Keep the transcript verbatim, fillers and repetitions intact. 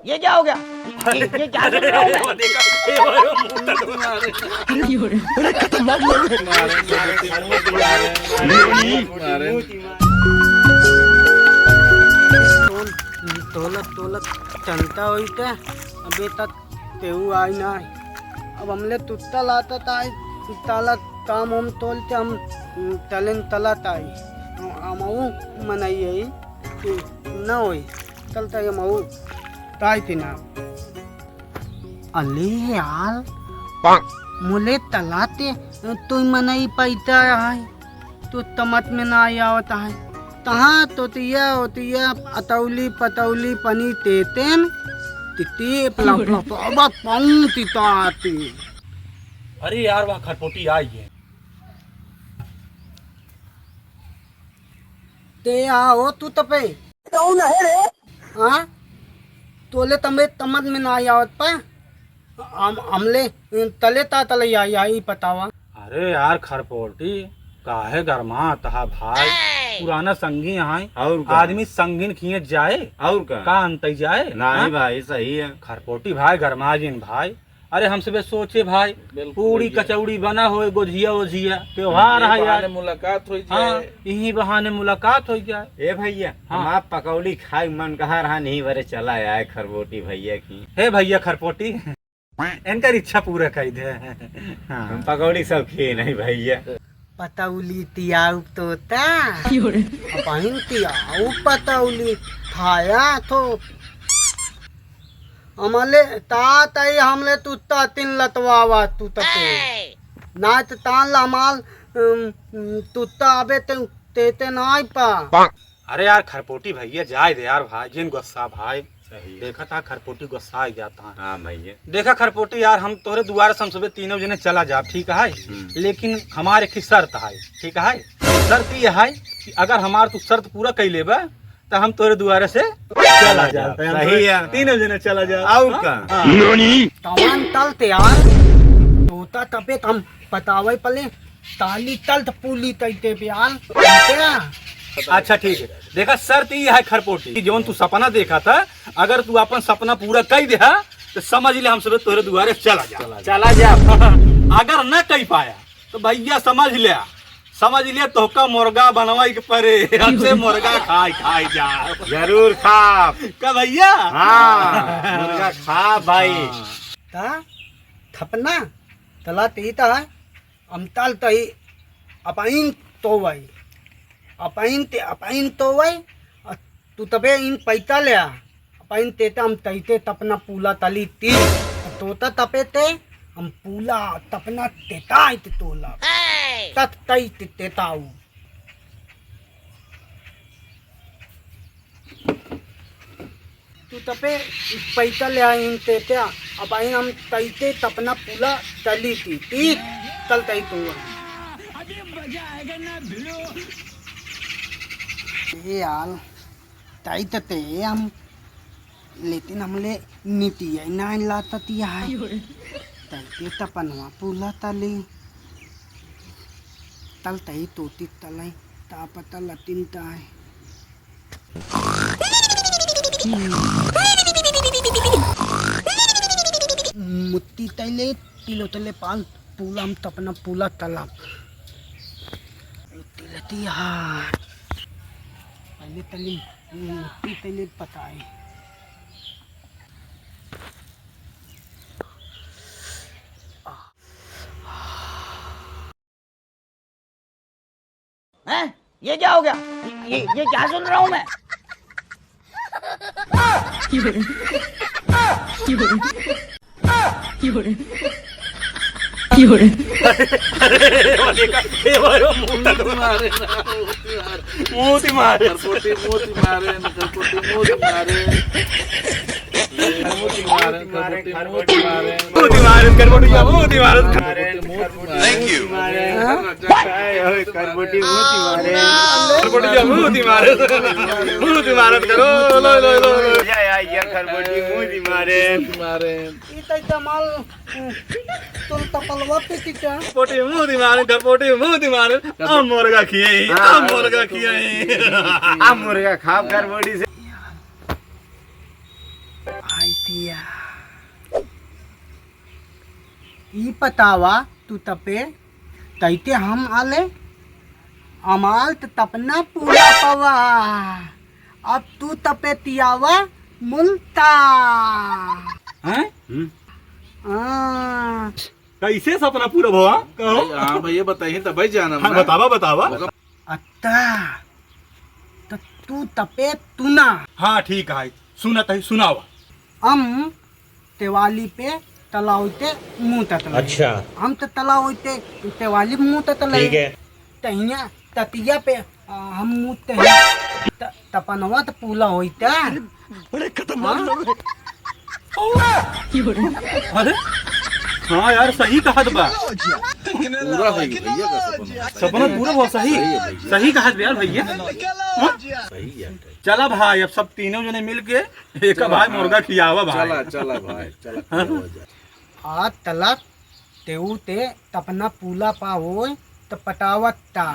ये क्या हो गया? ये, ये क्या सुन रहा हूँ मैं? अरे, खतरनाक लोग हैं। तोल-, तोलत, तोलत चलता होई त, अबे तक तेऊ आई ना। अब हमले तुत्ता लाता ताई, ताला काम हम तोलते हम तलेन तला ताई। हमऊ मनई है कि ना होई, चलता हमऊ ताई पिना। अले यार, मुले तलाते तुई मनई पैता आय, तू तमत में ना आवत आय। तहाँ तोतिया ओतिया अतौली पतौली पनी तेतेन, तिती पला पला पला पाऊँ तिताती। अरे यार, वहाँ खरपोटी आई है। ते आओ तू तपे। कौन है रे? हाँ? तोले तमे तमत में ना आवत पा। हम, हमले तले ता तले या, या ई पतावा। अरे यार खरपोटी, काहे गरमात हा भाई? पुराना संगी है, और का? आदमी संगीन खिए जाए, और का? का अंतई जाए? नहीं हाँ? भाई, सही है। खरपोटी भाई, गरमा जिन भाई। अरे हम सबे सोचे भाई, बिल्कुल पूड़ी भैया। कचौड़ी बना होए, गोझिया ओझिया, त्योहार इही है बहाने यार। मुलाकात हो हाँ, जाए। इही बहाने मुलाकात हो जाए। ए भैया, हाँ। हमार पकौड़ी खाए मन कहा रहा, नहीं बरे चला आए खरबोटी भैया की। हे भैया खरपोटी, इनकर इच्छा पूरा कर दे। हाँ। हम पकौड़ी सब खिए नहीं भैया। पतौली तियाऊ तोता। क्यों रे? अबहिन तियाऊ पतौली खाया तो। हमले तात आई हमले तुत्ता तीन लतवावा तू तपे। ना त तान ला हमाल, अम, तुत्ता अबे ते, ते, ते नाई पा। अरे यार खरपोटी भैया, जाए दे यार भाई, जिन गुस्सा भाई। सही है। देखा था खरपोटी गुस्सा आ जाता है। हाँ भैया। देखा खरपोटी यार, हम तोहरे दुआरे से हम सबे तीनों जने चला जाब, ठीक है? हम्म। लेकिन हमारे की शर्त है, ठीक है? शर्त ये है कि अगर हमार तू शर्त पूरा कर लेबा, तो हम तोहरे दुआरे से चला जाब। सही है। तीनों जने चला जाब। और हाँ? का? हाँ। तमान तल ते यार, तोता तपे त हम पतावे पले, ताली तल त पूली तैते प्याल। अच्छा ठीक है, देखा शर्त ई है खरपोटी, कि जौन तू सपना देखा था, अगर तू अपन सपना पूरा कर देहा, तो समझ ले हम सब तोहरे दुआरे चला जा। चला जा। अगर न कर पाया, तो भैया समझ ले, समझ ले तोहका मुर्गा बनवाई के परे, हमसे मुर्गा खाई खाई जा। जरूर खाब। का भैया? हाँ, मुर्गा खाब भाई। हाँ। ता थपना तला ते ही ता अमताल तही अपाइन तोवई, अपाइन ते अपाइन तोवई, अ तू तबे इन पैता ले आ, अपाइन तेता हम तैते तपना पूला तली ती, अ तोता तपे ते हम पूला तपना तेता इत तोला, तत तई ते तेताऊ। तू तपे पैसा ले आइन ते त्या, अब आइन हम तैते तपना पूला तली ती, ती तल तई तू। ए यार, तई त ते हम लेकिन हमले नीति है ना लाता तिया है। तैते तपनवा पूला तली। तल तई तोती तलई, ता पता लतिन ताय। मुत्ती तैले, तिलो तले पाल, पूला हम तपना पूला तलब। तिलती हा। पहले तली, मुत्ती तैले पताए। हैं? ये क्या हो गया? ये, ये क्या सुन रहा हूँ मैं? अरे, अरे, अरे, अरे, मूती मारे ना, मूती मारे। मूती मारे। करपोटी मूती मारे, करपोटी मूती मारे। मूती मारे, करपोटी मूती मारे। मूती मारे, करपोटी मूती मारे। Thank you। करपोटी मूती मारे। करपोटी मूती मारे। मूती मारे करो, लो, लो, लो, लो। या, या, या, करपोटी मूती मारे। मारे। ई त कमाल, तुम तपलवा पे की क्या? करपोटी मूती मारे, करपोटी मूती मारे। आ मुर्गा खियाई, आ मुर्गा खियाई। आ मुर्गा खाब करपोटी से। तिया। ई पतावा तू तपे, तैते हम आले, अमाल त तपना पूरा पवा। अब तू तपे तियावा मुल्ता। हैं? हम्म। हाँ। कैसे सपना पूरा भवा? कहो। भाई, हाँ भैया, बताइए तब भाई जाना हाँ, ना। बतावा, बतावा। ओका अत्ता, त तू तपे तुना। हाँ, ठीक है, सुनत है, सुनावा। हम तेवाली पे तलाव ते मुँह ततले। अच्छा। हम त तलाव ते तेवाली मुँह ततले। ठीक है। तहिया ततिया पे, आ, हम मुँह ते त-, तपनवा त पूला होइता। बड़े खतरनाक हाँ? लोग हैं। अरे, हाँ यार, सही कहत बा। पूरा होई भैया का सपना। सपना पूरा हुआ, सही। सही है भैया। सही कहत बा यार भैया। हाँ? सही है। चला भाई, अब सब तीनों जने मिल के एक चला, भाई हाँ। मुर्गा खियावा भाई। चला, चला भाई, चला खियावा जा। आज तलक तेऊ ते तपना पूला पा होय त पटावत ता।